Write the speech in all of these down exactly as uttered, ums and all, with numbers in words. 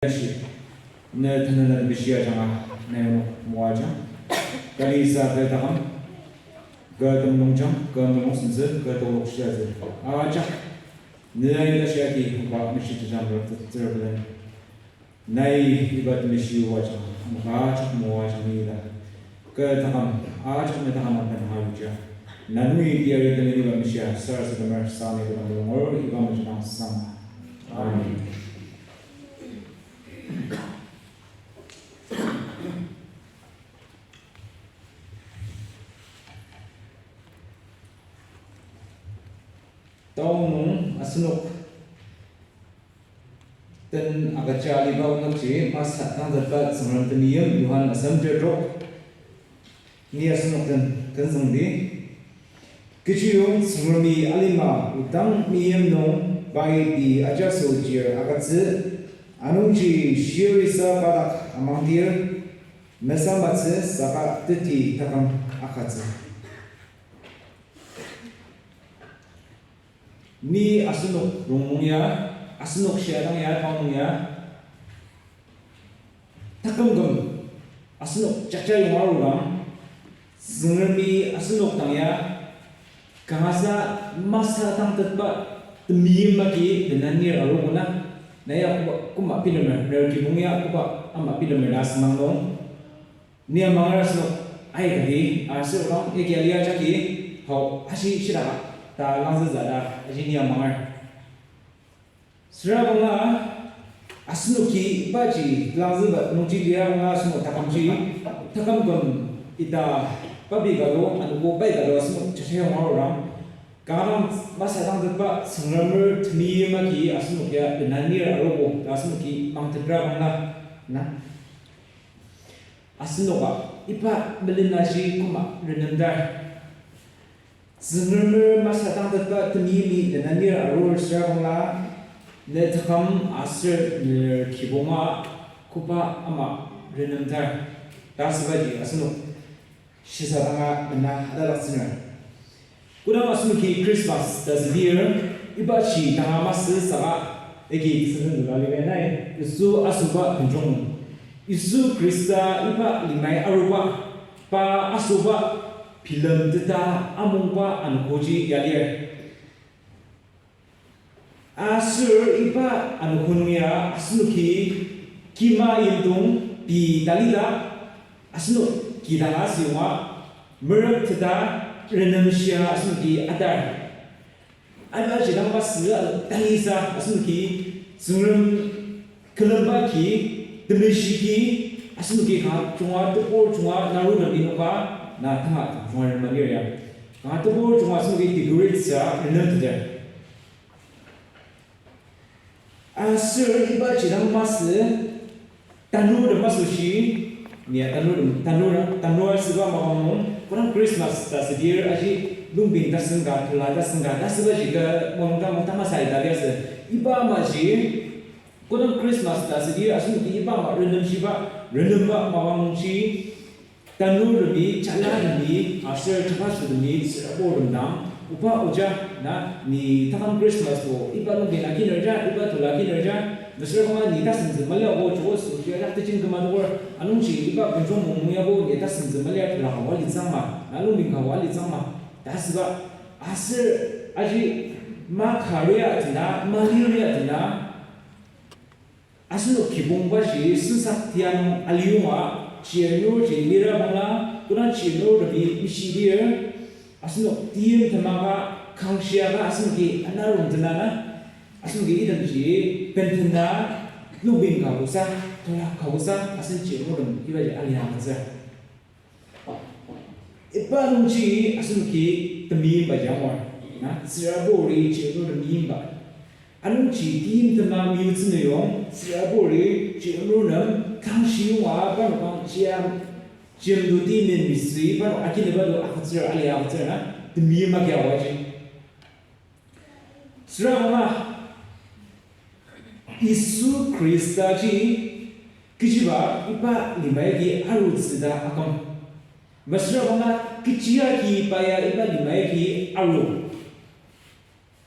Shi, ne tanela mishia janga, ne moajang. Kali sa kü takam, kü temulungjang, kü mulung sentsü, kü tolok shiatsü. Ajak, ne aida shiaki, ba mishi jajam rot tsürabelen. Nai iba temeshi ajak, moajang moajang ida. Kü takam, ajak ne takam akan haluja. Nanui diari temi iba mishia, sarasademer sani kü temulung or, iba mishia sang. Amen. Tao nung asenok den agüja aliba onükji masatangtetba Tsüngrem temeim Johan asem ter trok. Ni asenok den tenzüngdi. Kechiyong Tsüngremi alima odang meim nung pai pei ajaso chir agütsü, anungji shirisa padak amangdir, mesamatsü saka teti taküm agütsü. Ni asenok rongnung ya, asenok shia dang ya, tao nung ya, taküm küm, asenok jaja yonga arudang, Tsüngremi asenok dang ya, kangasa masatangtetba temeim agi benanir aru kona, na ya koma, koma bilemer, ner kibong ya koma ama bilemer na senang nung. Ni amanger asenok aikati, aser odang agi alia jagi, hau ashi shidaka, ta langzütsü ta, aji ni amanger. Süra bangla, asenoki ibaji langzüba nungji lia bangla asenok takümji, taküm küm ita pabi kado, anogo pai kado asenok jashayong arurang. Kanga masatangtetba Tsüngremer temeim agi asenok ya benanir arogo, ta asenoki mangtetra bangla, na. Asenoka iba melen aji koma renemdar. Tsüngremer masatangtetba temeimi benanir arur süra bangla, ne taküm aser ne kibonga koba ama renemdar. Ta asübaji asenok shisadanga bena adalaktsüner. Kodang asenoki Christmas ta südir, ibaji tanga masü saka agi tesüngzüng züba libe nai, Yisu asoba benjong. Yisu Khrista iba limai aruba, pa asoba bilemteta amungba anogoji ya lir. Aser iba anogo nung ya asenoki kima yimdong pei talila, asenok kidang asüngba merükteta renemshia asenoki atar. Ibaji dang masü talisa asenoki Tsüngrem külemba ki, temeshi ki, asenoki kanga junga tebur junga naru nang inoka na tanga junga renemer ya. Kanga tebur junga asenoki decorate sa renemteter. Aser ibaji dang masü, tanurtem asoshi, nia tanurtem, tanur, tanur asüba mapang nung, kodang Christmas ta südir, aji lungpeng tasen ka, tula tasen ka, ta asübaji ka, mapang ta, mapang ta masü ita liasü. Iba amaji, kodang Christmas ta südir, asenoki iba ama renemshiba, renemba mapang nungji, tanurtemi, jalartemi, aser jabasontemi, tsüraburtem dang, oba oja, na, ni taküm Christmas bo, iba nungji na kiner ja, iba tula kiner ja, mesüra kanga ni tasen zü malia bo, joko süji ajak tejin küma tokor, anungji iba benjong mungmung ya bo, ni tasen zü malia tula ka wa litsangma, na lungpeng ka wa litsangma, ta asüba, aser, aji, ma karia tena, ma liria tena, asenok kibongbaji sensak tianung aliyonga, chirnurji lira bangla, kodang chirnurtemi mishidir, asenok tim temaka, kangshiaka, asenoki anarong tenana, asenoki itemji bentena, lungpeng ka busa, tula ka busa, asen chirnurtem ibaji aliangtsü. Iba nungji asenoki temeimba yangur, na, tsüraburi chirnurtem meimba. Anungji tim tema meyutsü nung yong, tsüraburi chirnurtem kangshiyonga parnok kang chiam, chiam tu timin misü parnok akineba tu agütsür, alia agütsür na, temeim agi awaji. Süra kanga, Yisu Khristaji kechiba iba limai agi arutsü ta aküm. Mesüra kanga kechi agi pa ya iba limai agi aru.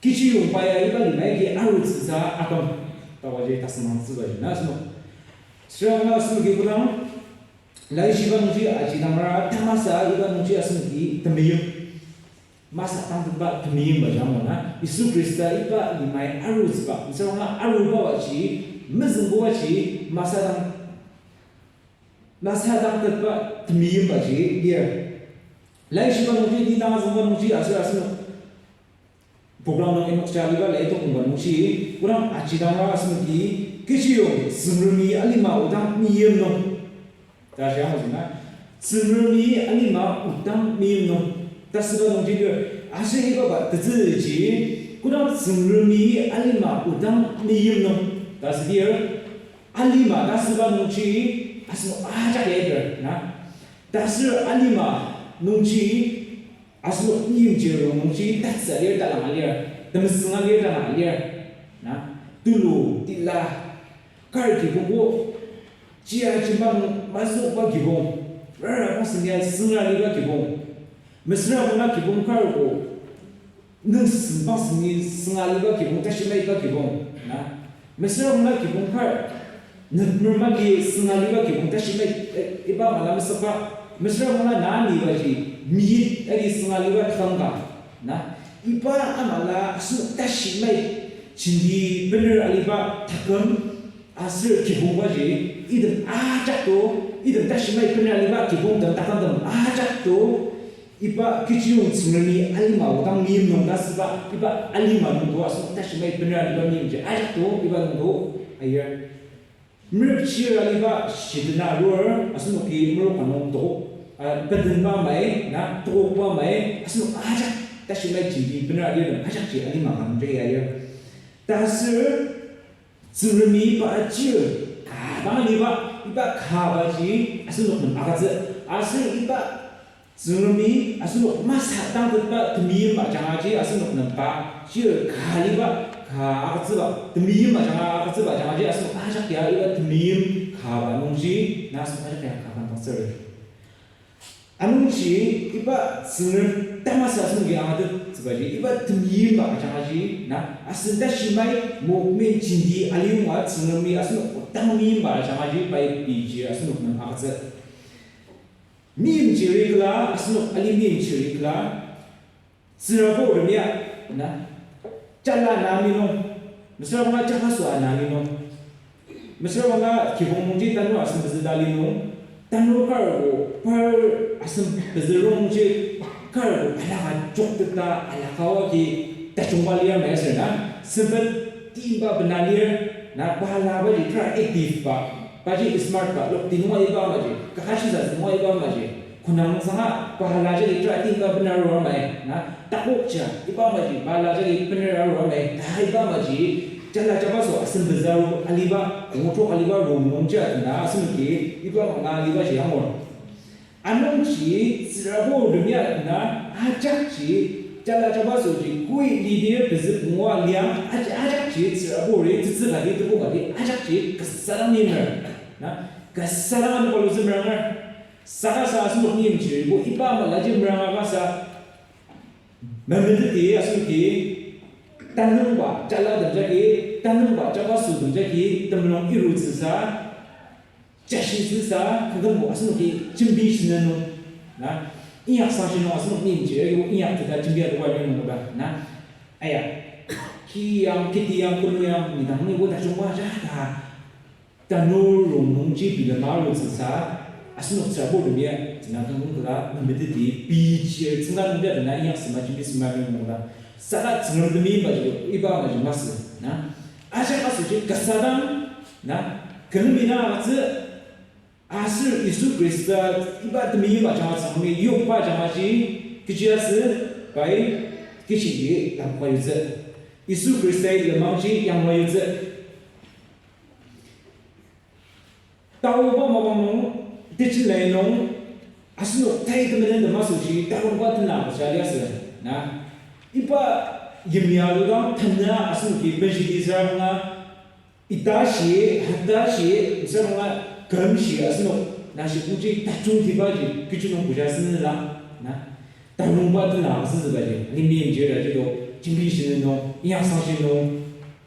Kechiyong pa ya iba limai agi arutsü ta aküm. Ta waji tasemangtsübaji na asenok. Süra na asenoki kodang laishiba nungji ajidangra tamasa iba nungji asenoki temeim. Masa tangtetba temeim ba jangwa na. Yisu Khrista iba limai arutsüba. Süra na aruba waji, mezüngbu waji, masa tang, masa tangtetba temeim baji lir. Laishiba nungji, ni tang azüngba nungji, aser asenok program nung inokja aliba lai tokongba nungji, kodang ajidangra asenoki, kechiyong Tsüngremi alima odang meim nung. Ta shia mozüng na. Tsüngremi alima odang meim nung. Ta süba nungji lir, aser iba ba tetsüji, kodang Tsüngremi alima odang meim nung. Ta südir, alima ta süba nungji, asenok ajak ya lir, na. Ta ser alima nungji, asenok meimchir rongnungji tatsü lir, talanga lir, temesünga lir, talanga lir. Na, tulu, tila, kar kibongbo, chia jimba nung mazükba kibong, rara bang süngi süngra liba kibong, mesüra bangla kibong karbo, nung sembang süngi sünga liba kibong, tashi maiba kibong, na. Mesüra bangla kibong kar, nükmer mali sünga liba kibong, tashi mai, eh, iba mala mesüba, mesüra bangla na nibaji, miyit ali sünga liba takam ka, na. Iba amala asenok tashi mai, jenti bener aliba takam, aser kibongbaji, item ajak to, item tashi mai bener aliba kibongtem takamtem ajak to, iba kechiyong Tsüngremi alima odang meim nung ta süba, iba alima nung to asenok tashi mai bener aliba meimji ajak to, iba nung to, ayir. Merepchir aliba shidena arur, asenoki merok ka nung to, ah, bedenba mai, na, tokba mai, asenok ajak tashi mai jenti bener alitem ajakji alima ka nung jagi ayir. Ta ser, Tsüngremi iba chir ka dang liba, iba kabaji asenok nem agütsü. Aser iba Tsüngremi asenok masa tangtetba temeim ajangaji asenok nem pa chir ka liba, ka agütsüba, temeim ajanga agütsüba ajangaji asenok ajak ya iba temeim kaba nungji na asenok ajak ya ka kandang ser. Anungji iba Tsüngrem tamasa asenoki angatettsübaji, iba temeimba ajangaji, na, asen tashi mai movement jenti aliyonga Tsüngremi asenok odang meimba ajangaji pai piji asenok nem agütsü. Meimchiri kla, asenok ali meimchiri kla, tsürabur lemia, na, jala na linung, mesüra bangla jaka sua na linung, mesüra bangla kibong nungji tanur asem pezü ta linung, tanur karbo par asem pezü rongji karbo alaka jokteta alaka oa ki tajungba lir mai aser na, sempet timba bena lir, na, pa la baji tera active ba, baji smart ba, lokti nunga iba maji, kakashisa nunga iba maji, konang sanga pa la jagi tera timba bena arua mai, na, takokja, iba maji, pa la jagi bener arua mai, ta iba maji, jala jabaso asem pezü aru aliba, kongtrok aliba rongnungji atena asenoki, iba manga alibaji angur. Anungji tsürabur lemia atena ajakji, jala jabasoji kui lidir pezü pungu liang, aj-, ajakji tsüraburi tsütsü kati tebu kati ajakji kasa dang memer. Na, kasa dang anu palu zü meranger. Saka sa asenok meimchiribo iba malaji meranga kasa. Memeteti asenoki tanüngba jalatem jagi, tanüngba jabasotem jagi temulung irutsüsa, jashitsüsa, kü kümbo asenoki jembi shinenu, na, inyak sangshi nung asenok meimchir agibo inyak teta jembi atoba lir nung koda, na, aya, ki yang, kiti yang, kulu yang, nidang ni koda jungba ja ta, tanur rongnungji bilema arutsüsa, asenok tsürabur lemia, tsüna kangkang kala, memeteti, pijir, tsüngda nungja dena inyak sema jembi sema lir nung koda. Saka Tsüngrem temi ba ji, iba maji masü, na. Ajak asoshi kasa dang, na, külemi na agütsü, aser Yisu Khrista iba temi ba janga Tsüngremi yokba jangaji, kechi asü, pai, kechiji langba yutsü. Yisu Khristai lenmangji yangba yutsü. Taoba mapang nung, techilai nung, asenok tai temenen tem asoshi, taoba tena asoshi aliasü, na. Iba yimya ludang tena asenoki benshidi sürabanga, ita shi, hata shi, sürabanga, küm shi asenok, na shi kungji tajungtibaji, kichunung kuja sünela, na. Tanungba tena asütsübaji, ni meimchir aji do, jembi shinung, inyak sangshi nung,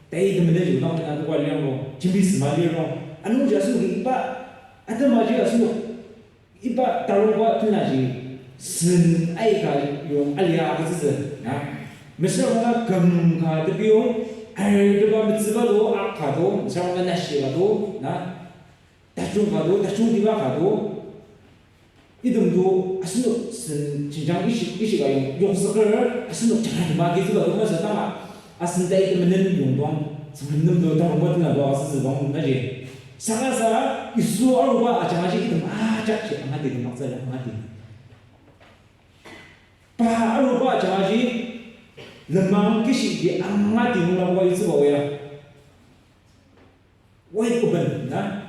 tai temenen ji odang tena tokba liang nung, jembi sema lir nung, Anungji asenoki iba atemaji asenok iba tarungba tenaji sen aika yong alia agütsütsü, na. Mesüra bangla küm ka tepiyong, aiteba metsüba do, ak ka do, mesüra bangla nashi ka do, na. Tajung ka do, tajung tiba ka do. Item do asenok sen jenjang ishi, ishi ka yong, yongzüker asenok jangja tema agitsüba do masü tanga. Asen tai temenen yongdang, Tsüngrem nem do tarungba tena do asütsü bang naji. Saka sa Yisu aruba ajanga ji item ajak ji angati temaktsü ya angati. Pa aruba ajanga ji lenmang kishi ji angati nung lapoka yutsüba oya. Wide open, na?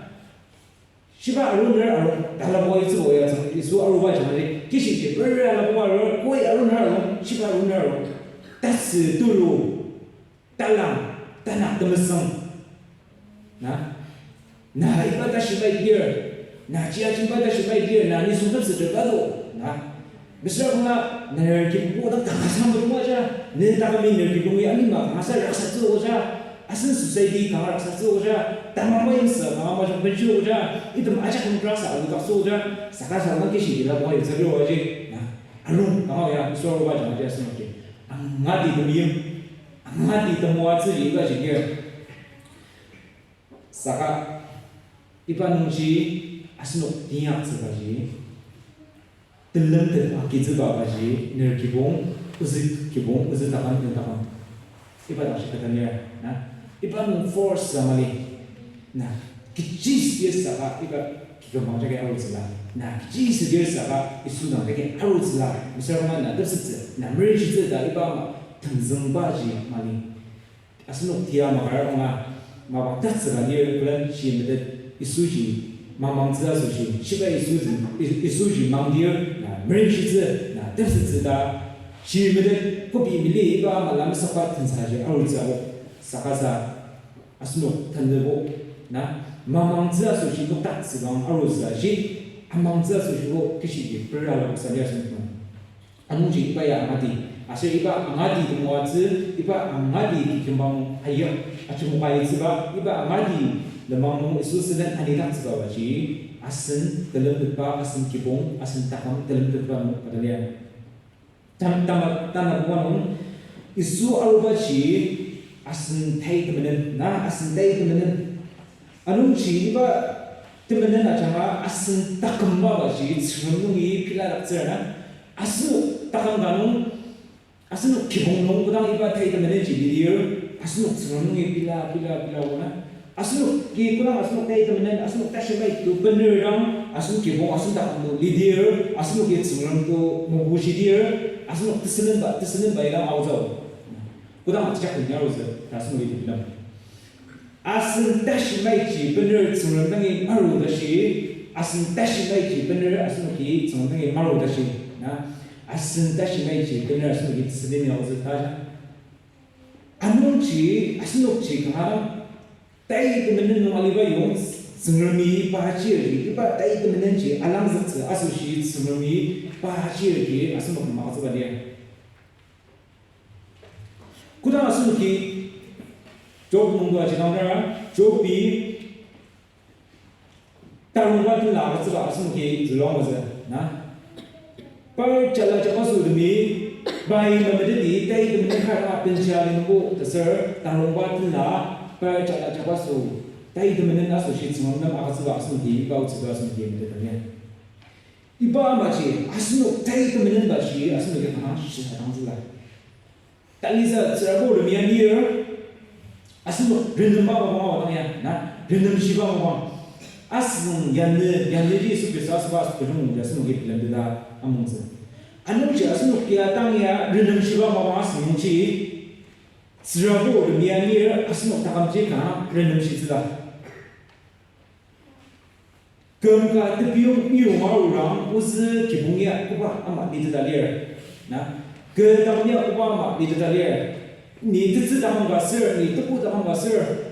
Shiba aruner arung, ta lapoka yutsüba oya, Tsüngrem Yisu aruba ajanga ji, kishi ji, bera lapoka arur, koi aruner arung, shiba aruner arung. Tasü tulu, talang, tanak temesüng. Na? Na iba tashi bai dir, na jia jimba tashi bai dir, na nisung tepsü ter kado, na. Mesüra bangla, ner kibong dang kanga sa mudungba ja, ne takami ner kibong ya anima kanga sa raksatsü oja, asen society kanga raksatsü oja, tamang bai yimsa kanga majung benshi oja, item ajak nung raksa aludaktsü oja, saka sa dang kishi ila bangla yutsü oji, na. Arung kanga ya, Yisu aruba ajanga ji asenok ji. Angati temeim, angati temoatsü ji iba ji dir. Saka, iba nungji asenok teinyaktsübaji, telemtet agitsübaji, ner kibong, ozü kibong, ozü taküm, ner taküm. Iba dangshi kata lir, na? Iba nung force sa mali, na? Kechi südir saka iba kikümbang jagi arutsüla, na? Kechi südir saka Yisu dang jagi arutsüla, mesüra bangla na tepsettsü, na merenshitsü ta iba ama tenzüngbaji mali. Asenok tia makar bangla, mapang tatsüka lir külen shi metet Yisuji mamangtsü asoshi, shiba Yisuji, Yi-, Yisuji mangdir, na, merenshitsü, na, tepsettsü ta, shi metet kobi mili iba ama lamsakba tensaji arutsü ako, saka sa, asenok tanübo, na, mamangtsü asoshi noktatsübang arutsü ashi, amangtsü asoshi ko kishiji pera la kusani asenok nung. Anungji iba ya angati. Aser iba angati temoatsü, iba angati kikümbang aya, achumoka itsüba, iba angati lenmang nung Yisu sülen anidaktsübaji, asen telemtetba, asen kibong, asen taküm telemtetba nung kata lir. Tam-, tama-, tanabuba nung, Yisu arubaji, asen tai temenen, na asen tai temenen. Anungji iba temenen ajanga asen takümbabaji Tsüngrem nungi piladaktsür na. Asenok taküm ka nung, asenok kibong nung kodang iba tai temenenji lidir, asenok Tsüngrem nungi pila, pila, pila ona. Asenoki kodang asenok tai temenen, asenok tashi maitu bener dang, asenok kibong, asen taküm to lidir, asenoki Tsüngrem to mobushidir, asenok tesünenba, tesünenba idang aotsü. Kodang ajak ni arutsü, ta asenoki bilam. Asen tashi maiji bener Tsüngrem dangi maru tashi, asen tashi maiji bener asenoki Tsüngrem dangi maru tashi, na, asen tashi maiji bener asenoki tesüneni aotsü ta ja. Anungji, asenokji kanga dang, tai temenen nung aliba yong, Tsüngremi pa chirji, iba tai temenenji alangzüktsü asoshi Tsüngremi pa chirji asenok magütsüba lir. Kodang asenoki Job nungbo ajidang nara, Jobi tarongba tenla agütsüba asenoki zülua mazü, na? Par jala jabaso temi, pai memeteti, tai temenen kar dang apenshia li nungbo, ta ser, tarongba tenla, par jala jabaso, tai temenen asoshi Tsüngrem nem agütsüba asenoki, iba otsüba asenoki metet lir. Iba amaji, asenok tai temenenbaji, asenoki kanga shisadangtsüla. Talisa tsürabur temi anir, asenok renemba mapang aodang ya, na, renemshiba mapang. Asüng yanü, yanüji Yisu Khrista asüba asüba kejung ya asenoki bilemteta amongtsü. Anungji asenoki atang ya renemshiba mapang asüng nungji, tsürabur temi anir, asenok takümji kanga renemshitsüla. Küm ka tepiyong iyong arurang, ozü kibong ya koba ama liteta lir. Na, kü taküm ya koba ama liteta lir. Ni tetsü taküm ka sür, ni tebu taküm ka sür.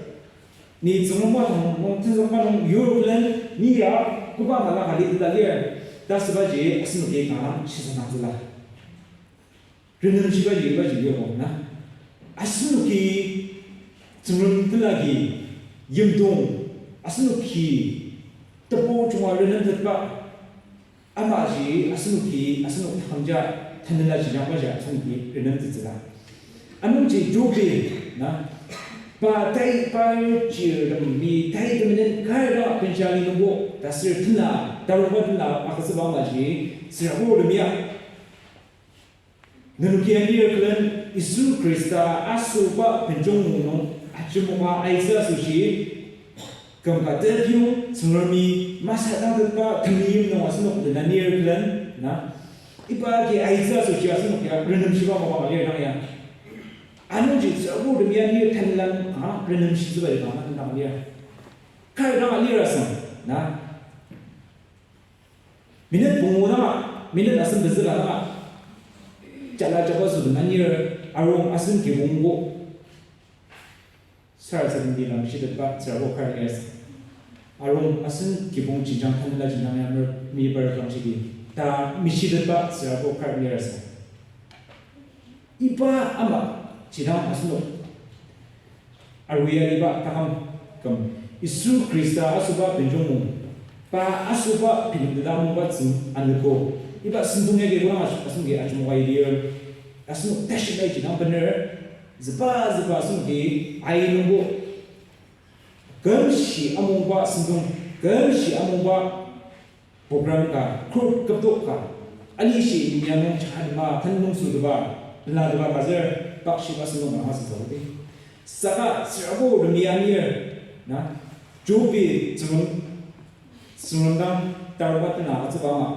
Ni tsüngmungba taküm nung, tenzükba nung, European, ni ya koba ama laka liteta lir. Ta asübaji, asenoki kanga shisadangtsüla. Renemshibaji, ibaji yabo na. Asenoki Tsüngrem tenlagi yimdong, Asenoki tebu junga renemtetba amaji asenoki asenok takümja tanela jidangbaja asenoki renemtettsüla. Anungji Jobi na, pa tai, pa yur chirtem ni tai temenen kar dang benshia li nungbo, ta sür tena, taruba tena agütsüba amaji, sür abu lemia. Nenoki anir külen Yisu Khrista asoba benjong nung ajemoka aitsü asoshi, küm ka tepiyong Tsüngremi masatangtetba temeim nung asenok den anir külen, na, iba agi aitsü asoshi asenok ya renemshiba mapang alir dang ya. Anungji tsürabur temi anir tanela nung kanga renemshitsüba ya kanga dang alir. Kar dang alir asang, na. Minute pungu danga, minute asen pezüla danga, jala jaba süden anir arung asen kibongbo. Sarasademdi lang shitetba tsürabo kar lir. Arung asen kibong jenjang tanela jenjang ya mer mibar kangshidi ta mishitetba tsürabo kar lir. Iba ama jidang asenok aruya liba takam küm Yisu Khrista asoba benjong nung, pa asoba benjong nung ta amuba tsüng anogo. Iba sentong yagi kona as-, asenoki ajemoka lir. Asenok tashi lai jidang bener, züba züba asenoki ai nungbo. Kümshi amungba sentong, kümshi amungba program ka, group kübok ka, alishi inyia nung jahadema, ken nung süteba, ladeba ka zür, pakshiba sentong ka masü zauti. Saka tsürabo remi anir, na, Jobi Tsüngrem, Tsüngrem dang taruba tena agütsüba ama.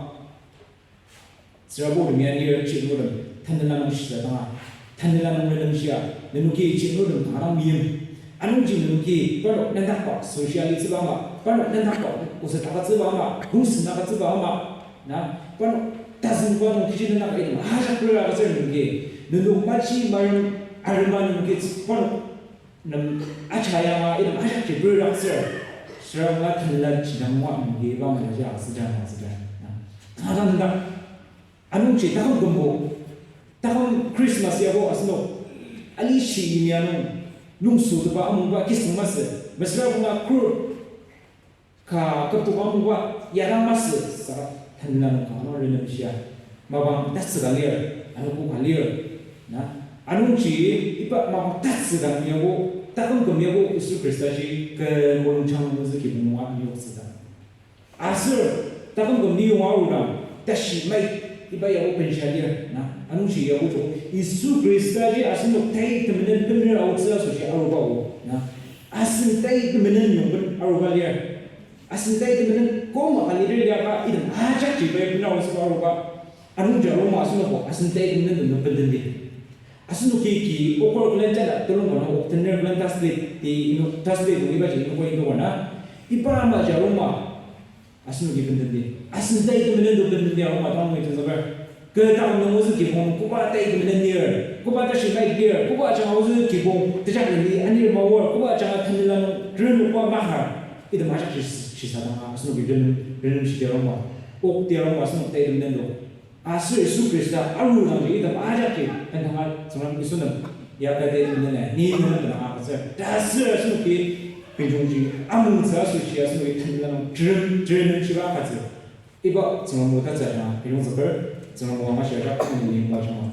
Tsürabo remi anir chirurem, tanela nung shisa danga, tanela nung renemshia, nenoki chirurem kanga dang meim. Anungji nenoki parnok nendakba, socially tsüba ama, parnok nendakba, oset agütsüba ama, rongsen agütsüba ama, na, parnok tazüngba nung kiji nendak item ajak rira agütsür nenoki, nenok maji marem arema nenoki parnok nem acha yanga item ajak ji berdaktsür. Süranga tanela jidang wa nungki ba mena ja asüja na asüja. Na. Kanga dang da. Anungji taküm kümbo. Taküm Christmas yabo asenok. Alishi inyia nung. Nung süteba amungba kisüng masü. Mesüra bunga kur. Ka kübok amungba yara masü saka tanela nung kanga nung renemshia. Mapang tatsü ka lir, anogo ka lir. Na, anungji iba mapang tatsü ka nung yabo, taküm küm yabo Yisu Khrista ji kü mulung chang nung zü kibong nunga niyok süda. Aser taküm küm niyonga aodang, tashi mai iba yabo benshia lir. Na, anungji yabo joko Yisu Khrista ji asenok tai temenen bener aotsü asoshi aruba o. Na, asen tai temenen yong ben aruba lir. Asen tai temenen koma ka leader liaka item ajak ji pai bena aotsüba aruba. Anungji aroma asenokbo asen tai temenen tem nung bendenti. Asenoki ki okor külen jala telung ka nung ok tener külen tasle ti inok tasle nung iba ji inok inok na. Iba ama ji aroma asenoki bendenti. Asen tai temenen tem bendenti aroma tang nung item zabar. Kü taküm nung ozü kibong, koba tai temenen lir, koba tashi mai lir, koba ajanga ozü kibong, tejak leni anir mawar, koba ajanga tanela nung, ren koba mahar, item ajak shi-, shisa danga, asenoki renem, renem shidi aroma, ok ti aroma, asenok tai temenen do. Aser Yisu Khrista, aru dang ji, item ajak ji, bendanga, Tsüngrem Yisu nem, ya tai temenen, ni nem bendanga, aser, ta aser asenoki, benjong ji, amung tsü asoshi, asenoki tanela nung, renem, renem shiba, aser. Iba Tsüngrem o tatsü ajanga ayongzüker, Tsüngrem o ama shia jak, ni ni ma jama.